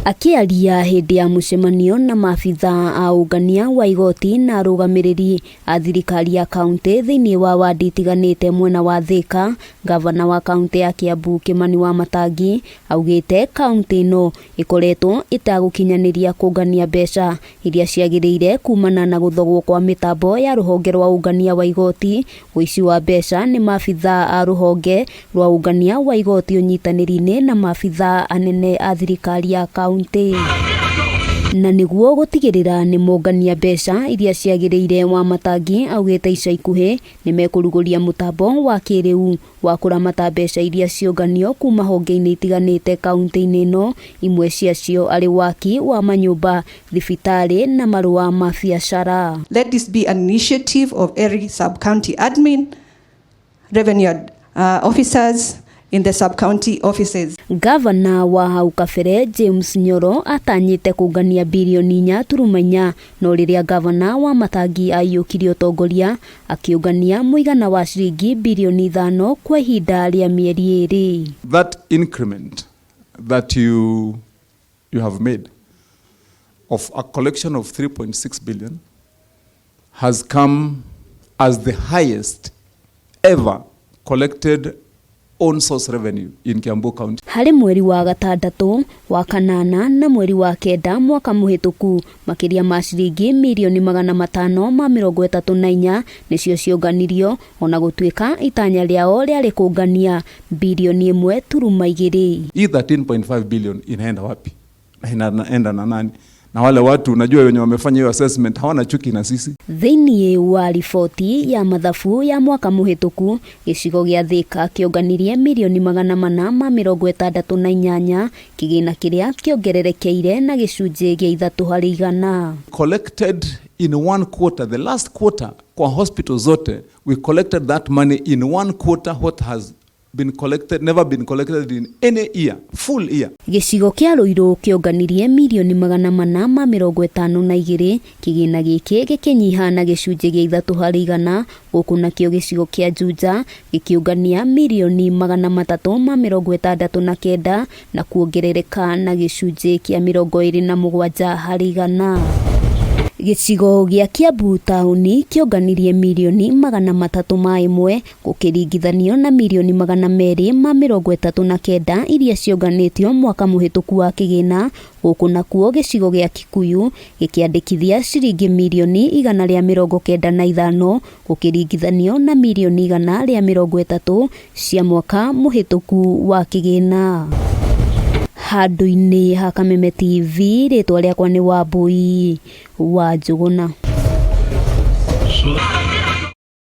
Akĩaria hĩndĩ ya mũcemanio na maabithaa a ũngania wa igoti na arũgamĩrĩri a thirikari ya kaunti thĩinĩ wa wadi itiganĩte mwena wa Thika, ngavana wa kaunti ya Kiambu Kimani Wamatangi augĩte kaunti ĩno ĩkoretwo ĩtagũkinyanĩria kũngania mbeca iria ciagĩrĩire kumana na gũthogwo kwa mĩtambo ya rũhonge rwa ũngania wa igoti, ũici wa mbeca nĩ maabithaa a rũhonge rwa ũngania wa igoti ũnyitanĩri-inĩ na maabithaa anene a thirikari ya kaunti. Na nĩguo gũtigĩrĩra nĩ mongania mbeca iria ciagĩrĩire, Wamatangi augĩte ica ikuhĩ nĩ mekũrugũria mũtambo wa kĩrĩu wa kũramata mbeca iria ciũnganio kuma honge-inĩ itiganĩte kaunti-inĩ ĩno, imwe ciacio arĩ waki wa manyũmba, thibitarĩ na marũa ma biacara. Let this be an initiative of every sub-county admin, revenue officers in the sub-county offices. Gavana wa hau kabere James Nyoro atanyĩte kũngania birioni 4.4, no rĩrĩa gavana Wamatangi aiyũkirie ũtongoria akĩũngania mũigana wa ciringi birioni 5 kwa ihinda rĩa mĩeri 2. That increment that you have made of a collection of 3.6 billion has come as the highest ever collected own source revenue in Kiambu County. Harĩ mweri wa gatandatũ, wa kanana na mweri wa kenda mwaka mũhĩtũku, makĩria ma ciringi mirioni 534 nĩcio ciũnganirio, ona gũtuĩka itanya rĩao rĩarĩ kũngania birioni 1.2. Hii 13.5 billion inaenda wapi? Na inaenda na nani? Na wale watu unajua wenye wamefanya hiyo assessment hawana chuki na sisi. Thĩinĩ wa riboti ya mathabu ya mwaka mũhĩtũku, gĩcigo gĩa Thika kĩonganirie mirioni 468, kĩgĩna kĩrĩa kĩongererekeire na gĩcunjĩ gĩa 3%. Collected in one quarter, the last quarter, kwa hospital zote, we collected that money in one quarter, what has been collected, never been collected in any year, full year. Gĩcigo kĩa Ruiru kĩonganirie mirioni 452, kĩgĩna gĩkĩ gĩkĩnyiha na gĩcunjĩ gĩa 3%, gũkũ nakĩo gĩcigo kĩa Juja gĩkĩũngania mirioni 369 na kuongerereka na gĩcunjĩ kĩa 27%. Gĩcigo gĩa Kiambu taũni kĩonganirie mirioni 301 gũkĩringithanio na mirioni 239 iria cionganĩtio mwaka mũhĩtũku wa kĩgĩna, gũkũ nakuo gĩcigo gĩa Kikuyu gĩkĩandĩkithia ciringi mirioni 195 gũkĩringithanio na mirioni 130 cia mwaka mũhĩtũku wa kĩgĩna. Handũ-inĩ ha Kameme TV, rĩtwa rĩakwa nĩ Wambui wa Njũgũna.